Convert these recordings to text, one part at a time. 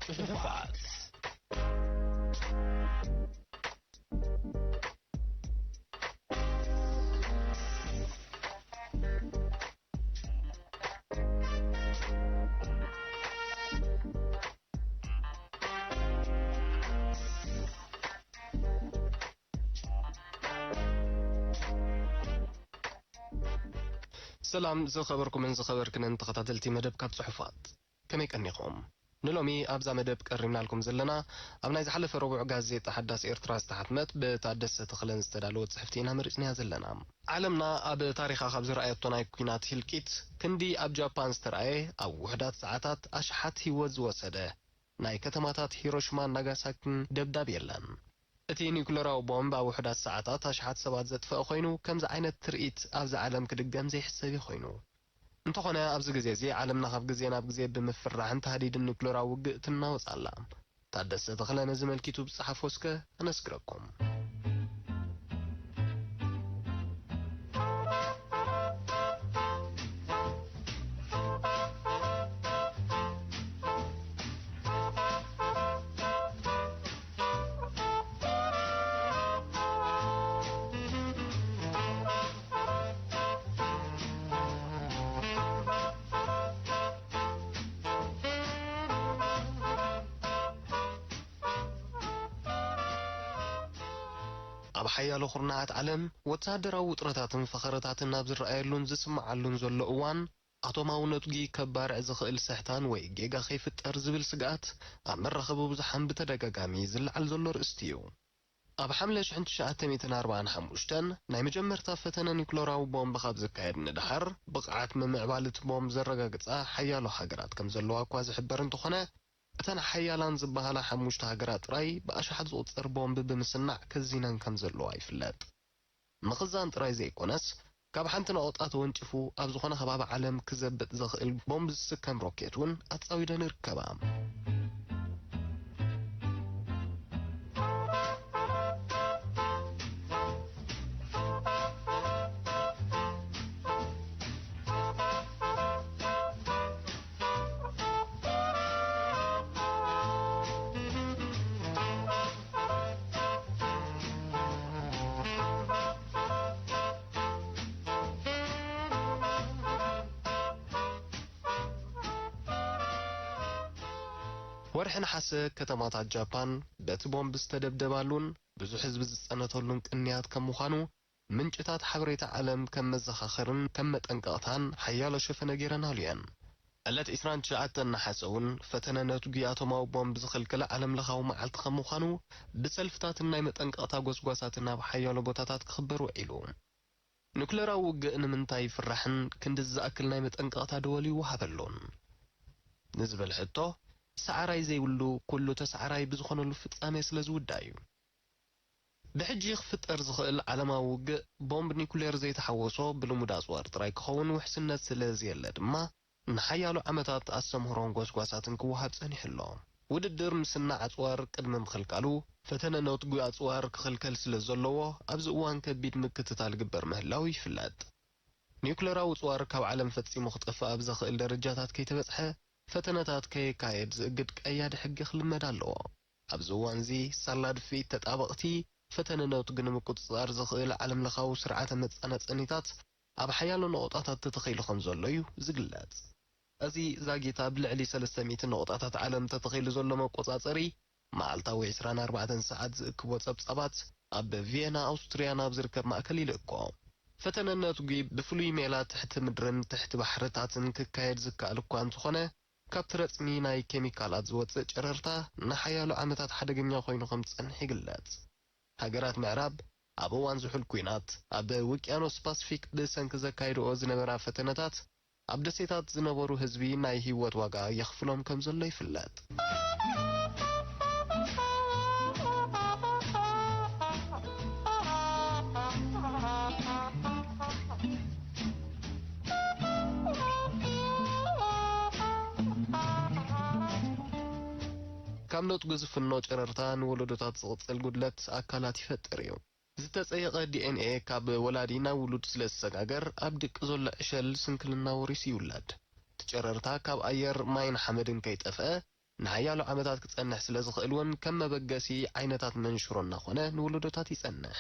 ጽሑፋት። ሰላም ዝኸበርኩምን ዝኸበርክንን ተኸታተልቲ መደብ ካብ ጽሑፋት፣ ከመይ ቀኒኹም? ንሎሚ ኣብዛ መደብ ቀሪብናልኩም ዘለና፣ ኣብ ናይ ዝሓለፈ ረቡዕ ጋዜጣ ሓዳስ ኤርትራ ዝተሓትመት ብታደሰ ተኽለን ዝተዳለወት ጽሕፍቲ ኢና መሪጽናያ ዘለና። ዓለምና ኣብ ታሪኻ ካብ ዝረኣየቶ ናይ ኲናት ህልቂት ክንዲ ኣብ ጃፓን ዝተረኣየ፣ ኣብ ውሑዳት ሰዓታት ኣሽሓት ህይወት ዝወሰደ ናይ ከተማታት ሂሮሽማን ናጋሳኪን ደብዳብ የለን። እቲ ኒዩክለራዊ ቦምብ ኣብ ውሑዳት ሰዓታት ኣሽሓት ሰባት ዘጥፈአ ኮይኑ፣ ከምዚ ዓይነት ትርኢት ኣብዚ ዓለም ክድገም ዘይሕሰብ እዩ ኮይኑ። እንተኾነ፣ ኣብዚ ግዜ እዚ ዓለምና ካብ ግዜ ናብ ግዜ ብምፍርራሕን ታህዲድን ኒዩክለራዊ ውግእ ትናወጽ ኣላ። ታደሰ ተኽለ ነዚ መልኪቱ ብዝጸሓፎ እስከ ኣነስግረኩም። ኣብ ሓያሎ ኩርናዓት ዓለም፣ ወተሃደራዊ ውጥረታትን ፈኸረታትን ኣብ ዝረኣየሉን ዝስምዓሉን ዘሎ እዋን፣ ኣቶማዊ ነትጒ ከባርዕ ዝኽእል ስሕታን ወይ ጌጋ ከይፍጠር ዝብል ስግኣት ኣብ መራኸቢ ብዙሓን ብተደጋጋሚ ዝለዓል ዘሎ ርእስቲ እዩ። ኣብ ሓምለ ሽሕን ትሽዓተ ሚእትን ኣርባዓን ሓሙሽተን ናይ መጀመርታ ፈተነ ኒዩክለራዊ ቦምብ ካብ ዝካየድ ንደሓር፣ ብቕዓት ምምዕባል እቲ ቦምብ ዘረጋግጻ ሓያሎ ሃገራት ከም ዘለዋ እኳ ዝሕበር እንተኾነ፣ እተን ሓያላን ዝበሃላ ሓሙሽተ ሃገራት ጥራይ ብኣሽሓት ዝቑጸር ቦምብ ብምስናዕ ከዚነን ከም ዘለዋ ይፍለጥ። ምኽዛን ጥራይ ዘይኮነስ፣ ካብ ሓንቲ ነቑጣ ተወንጪፉ ኣብ ዝኾነ ከባቢ ዓለም ክዘብጥ ዝኽእል ቦምብ ዝስከም ሮኬት እውን ኣጻዊደን ይርከባ። ወርሒ ነሓሰ ከተማታት ጃፓን በቲ ቦምብ ዝተደብደባሉን ብዙሕ ህዝቢ ዝጸነተሉን ቅንያት ከም ምዃኑ፣ ምንጭታት ሓበሬታ ዓለም ከም መዘኻኸርን ከም መጠንቀቕታን ሓያሎ ሸፈነ ገይረናሉ እየን። ዕለት ዕስራን ትሽዓተን ነሓሰ እውን ፈተነ ነትጒ ኣቶማዊ ቦምብ ዝኽልክል ዓለምለኻዊ መዓልቲ ከም ምዃኑ፣ ብሰልፍታትን ናይ መጠንቀቕታ ጎስጓሳትን ኣብ ሓያሎ ቦታታት ክኽበር ውዒሉ። ኑክለራዊ ውግእ ንምንታይ ይፍራሕን ክንድዚ ዝኣክል ናይ መጠንቀቕታ ደወል ይወሃበሉን? ንዝብል ሕቶ፣ ሰዓራይ ዘይብሉ ኩሉ ተሰዓራይ ብዝኾነሉ ፍጻሜ ስለ ዝውዳእ እዩ። ብሕጂ ክፍጠር ዝኽእል ዓለማዊ ውግእ፣ ቦምብ ኒኩሌር ዘይተሓወሶ ብልሙድ ኣጽዋር ጥራይ ክኸውን ውሕስነት ስለ ዘየለ ድማ፣ ንሓያሎ ዓመታት ኣስተምህሮን ጎስጓሳትን ክወሃብ ጸኒሑ ኣሎ። ውድድር ምስናዕ ኣጽዋር ቅድሚ ምኽልካሉ፣ ፈተነ ነትጒ ኣጽዋር ክኽልከል ስለ ዘለዎ፣ ኣብዚ እዋን ከቢድ ምክትታል ይግበር ምህላዉ ይፍለጥ። ኒዩክለራዊ ጽዋር ካብ ዓለም ፈጺሙ ክጠፍእ ኣብ ዘኽእል ደረጃታት ከይተበጽሐ፣ ፈተነታት ከየካየድ ዝእግድ ቀያዲ ሕጊ ክልመድ ኣለዎ። ኣብዚ እዋንዚ፣ ሳላ ድፍኢት ተጣበቕቲ ፈተነ ነውትጊ ንምቁጽጻር ዝኽእል ዓለምለኻዊ ስርዓተ መጻናጸኒታት ኣብ ሓያሎ ነቑጣታት ተተኺሉ ከም ዘሎ እዩ ዝግለጽ። እዚ ዛጊት ኣብ ልዕሊ ሰለስተ ሚእቲ ነቑጣታት ዓለም ተተኺሉ ዘሎ መቆጻጸሪ፣ መዓልታዊ ዕስራን ኣርባዕተን ሰዓት ዝእክቦ ጸብጻባት ኣብ ቪየና ኣውስትርያ ናብ ዝርከብ ማእከል ይልእኮ። ፈተነ ነትጒ ብፍሉይ ሜላ ትሕቲ ምድርን ትሕቲ ባሕርታትን ክካየድ ዝከኣል እኳ እንተኾነ፣ ካብቲ ረጽሚ ናይ ኬሚካላት ዝወጽእ ጨረርታ ንሓያሎ ዓመታት ሓደገኛ ኮይኑ ከም ዝጸንሕ ይግለጽ። ሃገራት ምዕራብ ኣብ እዋን ዝሑል ኲናት ኣብ ውቅያኖስ ፓስፊክ ብሰንኪ ዘካይድኦ ዝነበራ ፈተነታት፣ ኣብ ደሴታት ዝነበሩ ህዝቢ ናይ ህይወት ዋጋ የኽፍሎም ከም ዘሎ ይፍለጥ። ካብ ነጥጉ ዝፍኖ ጨረርታ ንወለዶታት ዝቕጽል ጉድለት ኣካላት ይፈጥር እዩ። ዝተጸየቐ ዲ ኤን ኤ ካብ ወላዲ ናብ ውሉድ ስለ ዝሰጋገር፣ ኣብ ድቂ ዘሎ ዕሸል ስንክልና ወሪሱ ይውለድ። እቲ ጨረርታ ካብ ኣየር፣ ማይን ሓመድን ከይጠፍአ፣ ንሓያሎ ዓመታት ክጸንሕ ስለ ዝኽእል እውን ከም መበገሲ ዓይነታት መንሽሮ እናኾነ ንውልዶታት ይጸንሕ።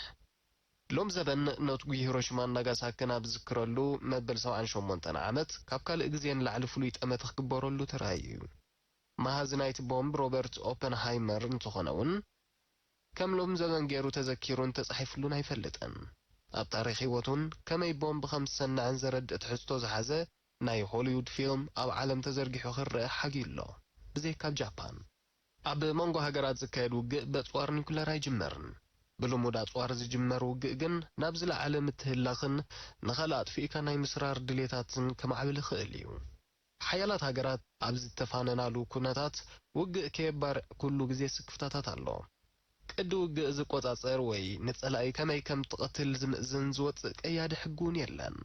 ሎም ዘበን ነትጉ ሂሮሺማን ናጋሳክን ኣብ ዝዝክረሉ መበል ሰብዓን ሸሞንተን ዓመት ካብ ካልእ ግዜ ንላዕሊ ፍሉይ ጠመተ ክግበረሉ ተራእዩ እዩ። መሃዚ ናይቲ ቦምብ ሮበርት ኦፐንሃይመር እንተኾነ እውን ከም ሎም ዘበን ገይሩ ተዘኪሩን ተጻሒፍሉን ኣይፈልጥን። ኣብ ታሪኽ ህይወቱን ከመይ ቦምብ ከም ዝሰንዐን ዘረድእ ትሕዝቶ ዝሓዘ ናይ ሆሊውድ ፊልም ኣብ ዓለም ተዘርጊሑ ክረአ ሓጊሉ ኣሎ፣ ብዘይካ ኣብ ጃፓን። ኣብ መንጎ ሃገራት ዝካየድ ውግእ በጽዋር ኒኩለር ኣይጅመርን። ብልሙድ ኣጽዋር ዝጅመር ውግእ ግን ናብ ዝለዓለ ምትህላኽን ንኻልእ ኣጥፊእካ ናይ ምስራር ድሌታትን ከማዕብል ይኽእል እዩ። ሓያላት ሃገራት ኣብ ዝተፋነናሉ ኩነታት ውግእ ከየባርዕ ኩሉ ግዜ ስክፍታታት ኣሎ። ቅዲ ውግእ ዝቆጻጸር ወይ ንጸላኢ ከመይ ከም ትቐትል ዝምእዝን ዝወጽእ ቀያዲ ሕጊ እውን የለን።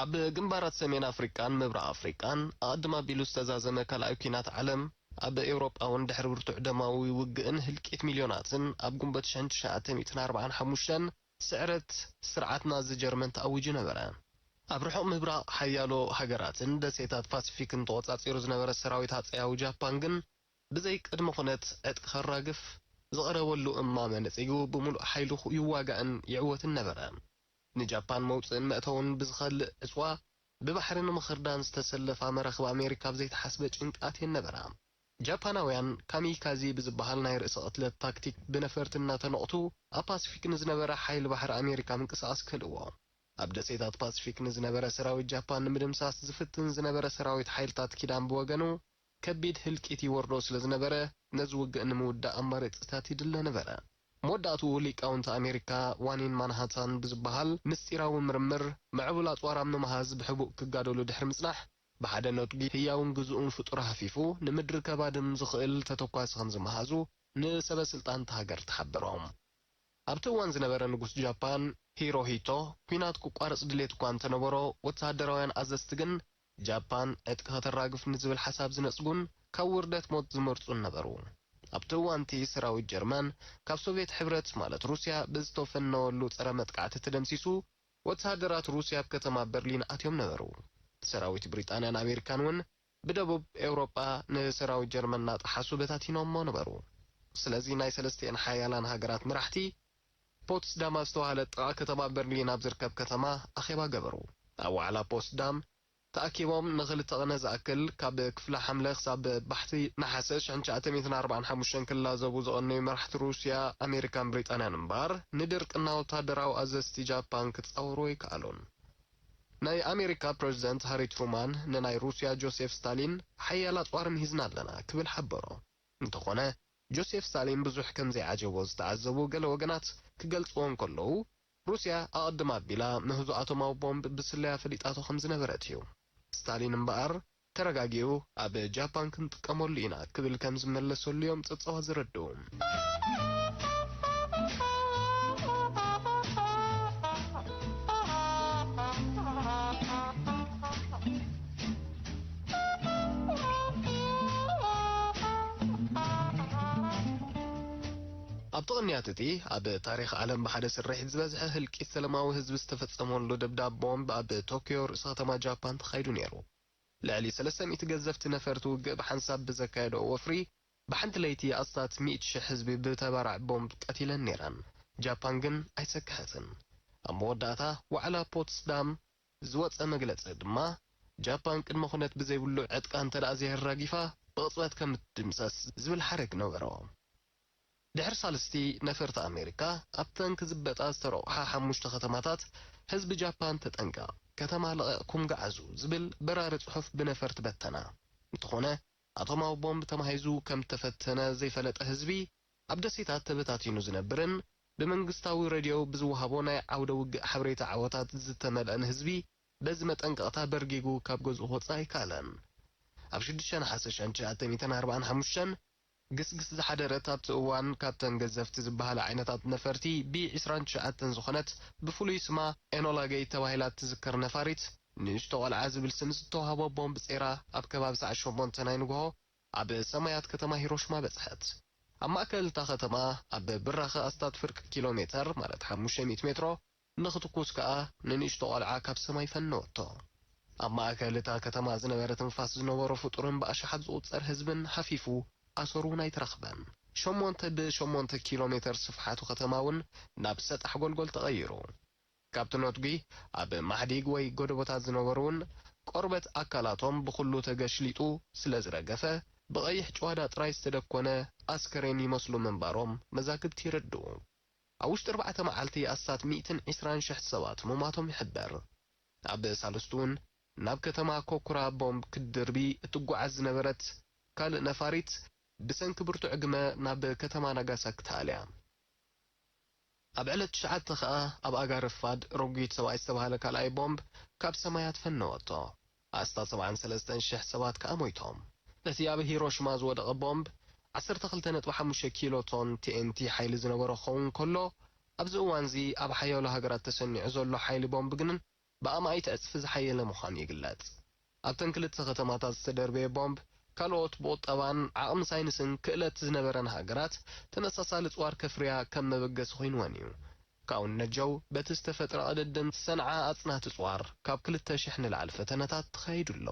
ኣብ ግንባራት ሰሜን ኣፍሪቃን ምብራቕ ኣፍሪቃን ኣቐድም ኣቢሉ ዝተዛዘመ ካልኣይ ኲናት ዓለም፣ ኣብ ኤውሮጳ እውን ድሕሪ ብርቱዕ ደማዊ ውግእን ህልቂት ሚልዮናትን ኣብ ግንቦት ሽሕን ትሽዓተ ሚእትን ኣርባዓን ሓሙሽተን ስዕረት ስርዓት ናዚ ጀርመን ተኣዊጁ ነበረ። ኣብ ርሑቕ ምብራቕ ሓያሎ ሃገራትን ደሴታት ፓሲፊክን ተቖጻጺሩ ዝነበረ ሰራዊት ሃጸያዊ ጃፓን ግን ብዘይ ቅድመ ኩነት ዕጥቂ ከራግፍ ዝቐረበሉ እማመ ነጺጉ ብምሉእ ሓይሉ ይዋጋእን ይዕወትን ነበረ። ንጃፓን መውጽእን መእተውን ብዝኸልእ ዕጽዋ ብባሕሪ ንምኽርዳን ዝተሰለፋ መራኽብ ኣሜሪካ ኣብ ዘይተሓስበ ጭንቂ ኣትየን ነበራ። ጃፓናውያን ካሚካዚ ብዝበሃል ናይ ርእሰ ቅትለት ታክቲክ ብነፈርቲ እናተነቕቱ ኣብ ፓሲፊክ ንዝነበረ ሓይሊ ባሕሪ ኣሜሪካ ምንቅስቓስ ከልእዎ። ኣብ ደሴታት ፓሲፊክ ንዝነበረ ሰራዊት ጃፓን ንምድምሳስ ዝፍትን ዝነበረ ሰራዊት ሓይልታት ኪዳን ብወገኑ ከቢድ ህልቂት ይወርዶ ስለ ዝነበረ ነዚ ውግእ ንምውዳእ ኣማራጺታት ይድለ ነበረ። መወዳእትኡ ሊቃውንቲ ኣሜሪካ ዋኒን ማንሃታን ብዝበሃል ምስጢራዊ ምርምር ምዕቡል ኣጽዋር ኣብ ምምሃዝ ብሕቡእ ክጋደሉ ድሕሪ ምጽናሕ ብሓደ ነጥቢ ህያውን ግዙእን ፍጡር ሃፊፉ ንምድሪ ከባድም ዝኽእል ተተኳሲ ከም ዝመሃዙ ንሰበ ስልጣን እታ ሃገር ተሓበሮም። ኣብቲ እዋን ዝነበረ ንጉስ ጃፓን ሂሮሂቶ ኲናት ክቋረጽ ድሌት እኳ እንተነበሮ ወተሃደራውያን ኣዘዝቲ ግን ጃፓን ዕጥቂ ከተራግፍ ንዝብል ሓሳብ ዝነጽጉን ካብ ውርደት ሞት ዝመርጹን ነበሩ። ኣብቲ እዋንቲ ሰራዊት ጀርመን ካብ ሶቭየት ሕብረት ማለት ሩስያ ብዝተፈነወሉ ጸረ መጥቃዕቲ ተደምሲሱ ወተሃደራት ሩስያ ኣብ ከተማ በርሊን ኣትዮም ነበሩ። ሰራዊት ብሪጣንያን ኣሜሪካን እውን ብደቡብ ኤውሮጳ ንሰራዊት ጀርመን እናጠሓሱ በታቲኖሞ ነበሩ። ስለዚ ናይ ሰለስቲኤን ሓያላን ሃገራት መራሕቲ ፖትስዳም ኣብ ዝተባህለ ጥቓ ከተማ በርሊን ኣብ ዝርከብ ከተማ ኣኼባ ገበሩ። ኣብ ዋዕላ ፖትስዳም ተኣኪቦም ንኽልተ ቕነ ዝኣክል ካብ ክፍለ ሓምለ ክሳብ ባሕቲ ነሓሰ ሽሕን ትሽዓተ ሚእትን ኣርባዓን ሓሙሽተን ክላዘቡ ዝቐነዩ መራሕቲ ሩስያ፣ ኣሜሪካን ብሪጣንያን እምበኣር ንድርቅና ወታደራዊ ኣዘዝቲ ጃፓን ክጻወሩ ኣይከኣሉን። ናይ ኣሜሪካ ፕረዚደንት ሃሪ ትሩማን ንናይ ሩስያ ጆሴፍ ስታሊን ሓያል ኣጽዋር ምሂዝና ኣለና ክብል ሓበሮ። እንተኾነ ጆሴፍ ስታሊን ብዙሕ ከም ዘይዓጀቦ ዝተዓዘቡ ገለ ወገናት ክገልጽዎ እንከለዉ ሩስያ ኣቐድም ኣቢላ ምህዞ ኣቶማዊ ቦምብ ብስለያ ፈሊጣቶ ከም ዝነበረት እዩ። ስታሊን እምበኣር ተረጋጊኡ ኣብ ጃፓን ክንጥቀመሉ ኢና ክብል ከም ዝመለሰሉ እዮም ጸብጻባት ዘረድኡ። ኣብቲ ቅንያት እቲ ኣብ ታሪኽ ዓለም ብሓደ ስርሒት ዝበዝሐ ህልቂት ሰላማዊ ህዝቢ ዝተፈጸመሉ ደብዳብ ቦምብ ኣብ ቶክዮ ርእሰ ከተማ ጃፓን ተኻይዱ ነይሩ። ልዕሊ ሰለስተ ሚእቲ ገዘፍቲ ነፈርቲ ውግእ ብሓንሳብ ብዘካየደኦ ወፍሪ ብሓንቲ ለይቲ ኣስታት ሚእቲ ሽሕ ህዝቢ ብተባራዕ ቦምብ ቀቲለን ነይረን። ጃፓን ግን ኣይሰክሐትን። ኣብ መወዳእታ ዋዕላ ፖትስዳም ዝወጸ መግለጺ ድማ ጃፓን ቅድመ ኩነት ብዘይብሉ ዕጥቃ እንተ ደኣ ዘይራጊፋ ብቕጽበት ከም እትድምሰስ ዝብል ሓረግ ነበሮ። ድሕሪ ሳልስቲ ነፈርቲ ኣሜሪካ ኣብተን ክዝበጣ ዝተረቑሓ ሓሙሽተ ከተማታት ህዝቢ ጃፓን ተጠንቀቕ፣ ከተማ ለቒቕኩም ገዓዙ ዝብል በራሪ ጽሑፍ ብነፈርቲ በተና። እንተኾነ ኣቶማዊ ቦምብ ተማሂዙ ከም እተፈተነ ዘይፈለጠ ህዝቢ ኣብ ደሴታት ተበታቲኑ ዝነብርን ብመንግስታዊ ሬድዮ ብዝወሃቦ ናይ ዓውደ ውግእ ሓበሬታ ዓወታት ዝተመልአን ህዝቢ በዚ መጠንቀቕታ በርጊጉ ካብ ገዝኡ ክወጽእ ኣይከኣለን። ኣብ ሽዱሽተ ነሓሰ ሽሕን ትሽዓተ ሚእትን ኣርባዓን ሓሙሽተን ግስግስ ዝሓደረት ኣብቲ እዋን ካብተን ገዘፍቲ ዝበሃላ ዓይነታት ነፈርቲ ቢ ዕስራን ትሽዓተን ዝኾነት ብፍሉይ ስማ ኤኖላ ጌይ ተባሂላ እትዝከር ነፋሪት ንእሽቶ ቆልዓ ዝብል ስም ዝተዋህቦ ቦምብ ጼራ ኣብ ከባቢ ሰዓት ሸሞንተ ናይ ንግሆ ኣብ ሰማያት ከተማ ሂሮሽማ በጽሐት። ኣብ ማእከል እታ ከተማ ኣብ ብራኸ ኣስታት ፍርቂ ኪሎ ሜተር ማለት ሓሙሽተ ሚእቲ ሜትሮ ንኽትኩስ ከኣ ንንእሽቶ ቆልዓ ካብ ሰማይ ፈነወቶ። ኣብ ማእከል እታ ከተማ ዝነበረ ትንፋስ ዝነበሮ ፍጡርን ብኣሽሓት ዝቑጸር ህዝብን ሃፊፉ ኣሰሩ እውን ኣይተረኽበን። ሸሞንተ ብሸሞንተ ኪሎ ሜተር ስፍሓቱ ከተማ እውን ናብ ሰጣሕ ጎልጎል ተቐይሩ። ካብቲ ነትጒ ኣብ ማሕዲግ ወይ ጎደቦታት ዝነበሩ እውን ቆርበት ኣካላቶም ብኹሉ ተገሽሊጡ ስለ ዝረገፈ፣ ብቐይሕ ጭዋዳ ጥራይ ዝተደኮነ ኣስከሬን ይመስሉ ምንባሮም መዛግብቲ ይርድኡ። ኣብ ውሽጢ ኣርባዕተ መዓልቲ ኣስታት ሚእትን ዕስራን ሽሕ ሰባት ምሟቶም ይሕበር። ኣብ ሳልስቱ እውን ናብ ከተማ ኮኩራ ቦምብ ክትድርቢ እትጓዓዝ ዝነበረት ካልእ ነፋሪት ብሰንኪ ብርቱዕ ግመ ናብ ከተማ ናጋሳኪ ተኣልያ። ኣብ ዕለት ትሽዓተ ከኣ ኣብ ኣጋ ረፋድ ረጒድ ሰብኣይ ዝተባህለ ካልኣይ ቦምብ ካብ ሰማያት ፈነወቶ። ኣስታት ሰብዓን ሰለስተን ሽሕ ሰባት ከኣ ሞይቶም። እቲ ኣብ ሂሮሽማ ዝወደቐ ቦምብ ዓሰርተ ክልተ ነጥቢ ሓሙሽተ ኪሎ ቶን ቲ ኤን ቲ ሓይሊ ዝነበሮ ክኸውን ከሎ፣ ኣብዚ እዋንዚ ኣብ ሓያሎ ሃገራት ተሰኒዑ ዘሎ ሓይሊ ቦምብ ግን ብኣማኢት ዕጽፊ ዝሓየለ ምዃኑ ይግለጽ። ኣብተን ክልተ ከተማታት ዝተደርበየ ቦምብ፣ ካልኦት ብቑጠባን ዓቕሚ ሳይንስን ክእለት ዝነበረን ሃገራት ተመሳሳሊ ጽዋር ከፍርያ ከም መበገሲ ኮይንወን እዩ። ካውነጀው በቲ ዝተፈጥረ ቅድድም ዝሰንዓ ኣጽናቲ ጽዋር ካብ ክልተ ሽሕ ንላዕሊ ፈተነታት ተኻይዱ ኣሎ።